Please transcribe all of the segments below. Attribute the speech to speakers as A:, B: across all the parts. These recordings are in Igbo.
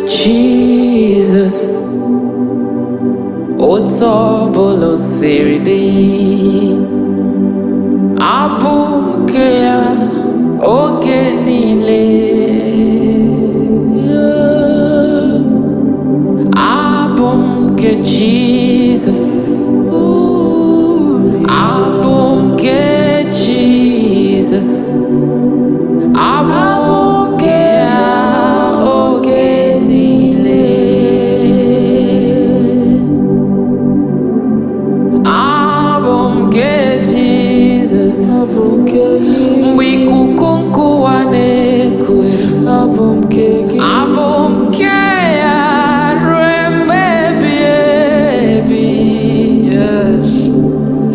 A: Jizọs, otu ọbụla o siri dị, abụ m nke ya oge niile. Abụ m nke Jizọs. Abụ m nke Jizọs. Abụ m nke ya oge niile. Abụ m nke Jizọs.
B: Abụ nke gị.
A: Mgbe ikuku nke ụwa na-eku,
B: Abụ nke gị.
A: abụ m nke ya ruo mgbe ebighị ebi.
B: Yes.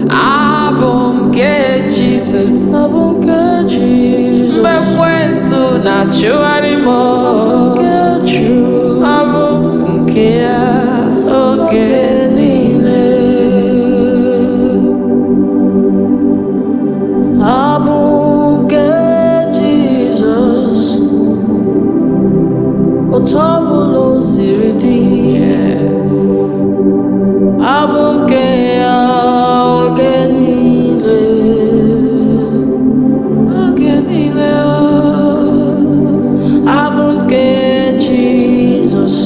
A: Abụ m nke Jizọs.
B: Abụ nke Jizọs.
A: Mgbe ekwensu na-achụgharị m,
B: Nke Chukwu.
A: abụ m nke ya oge niile.
B: Abụ nke Jizọs. Otu ọbụla o siri dị.
A: Yes.
B: Abụ nke ya oge niile.
A: Oge niile.
B: Abụ nke Jizọs.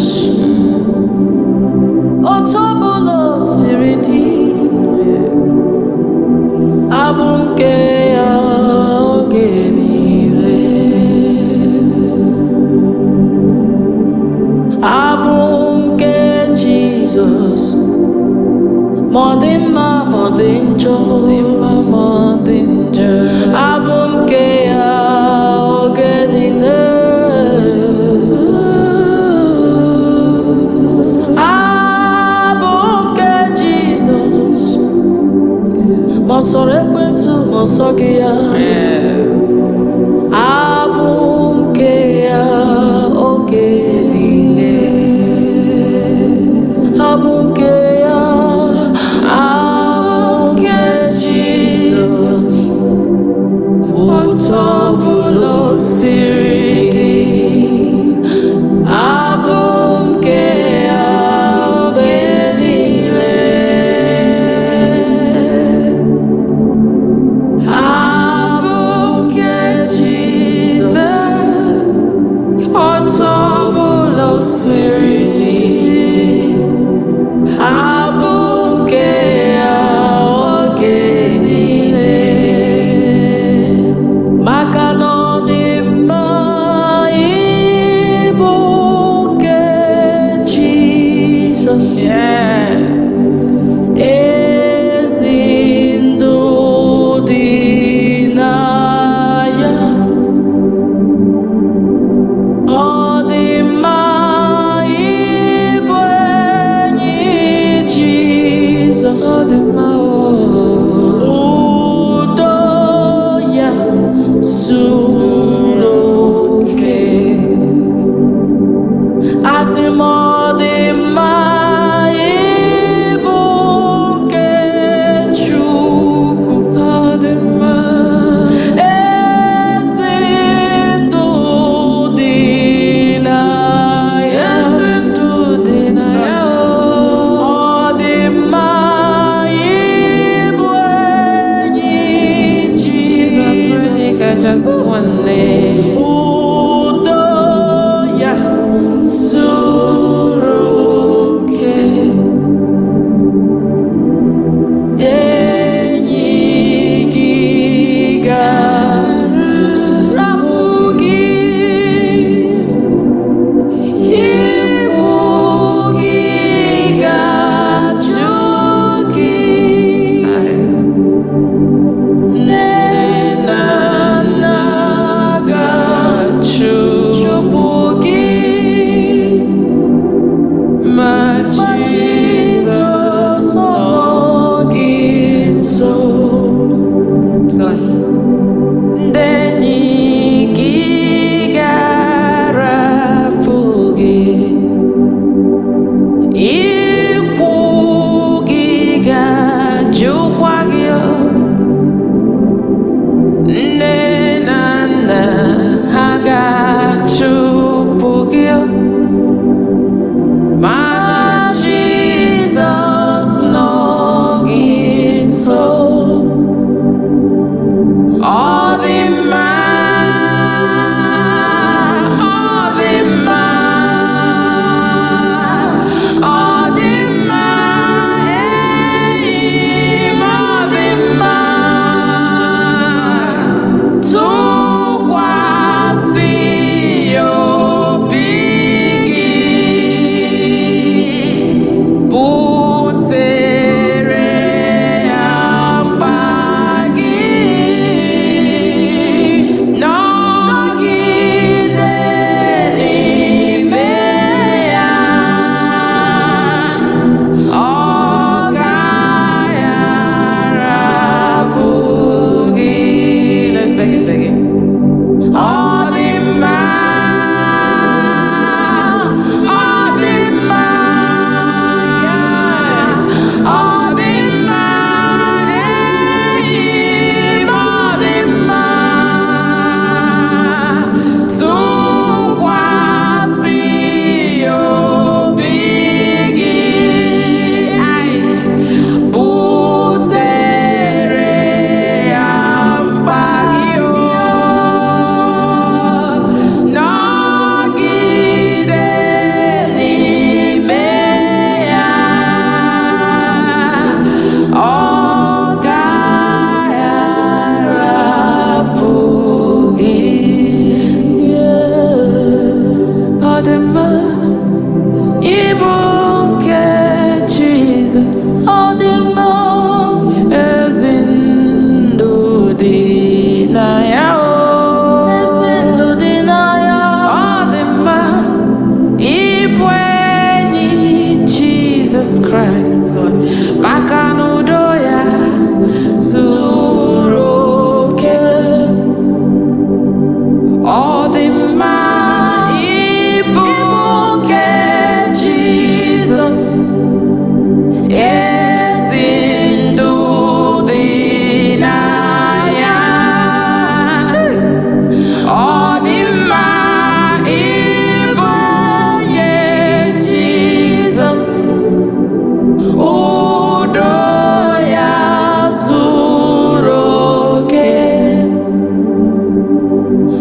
B: Otu ọbụla o siri dị.
A: Yes.
B: Abụ nke ya oge niile. Abụ nke Jizọs. Ma ọ dị mma ma ọ dị njọ.
A: Dị mma ma ọ dị njọ.
B: Abụ nke ya oge niile. Abụ nke Jizọs. Ma ọ sọrọ ekwensu ma ọ sọghị ya.
A: Yes.
B: Abụ nke ya oge niile. Abụ nke ya. Abụ nke.
A: Nke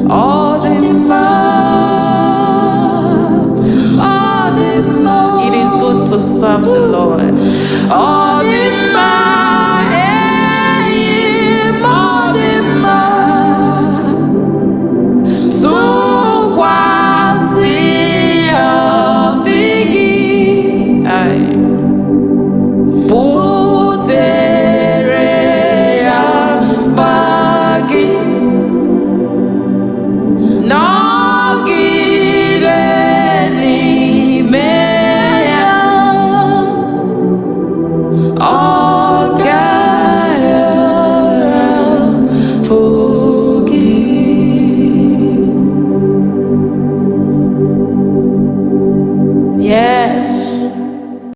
A: Ọ dị mma. Ọ dị mma.
B: It is good to serve the Lord.
A: Ọ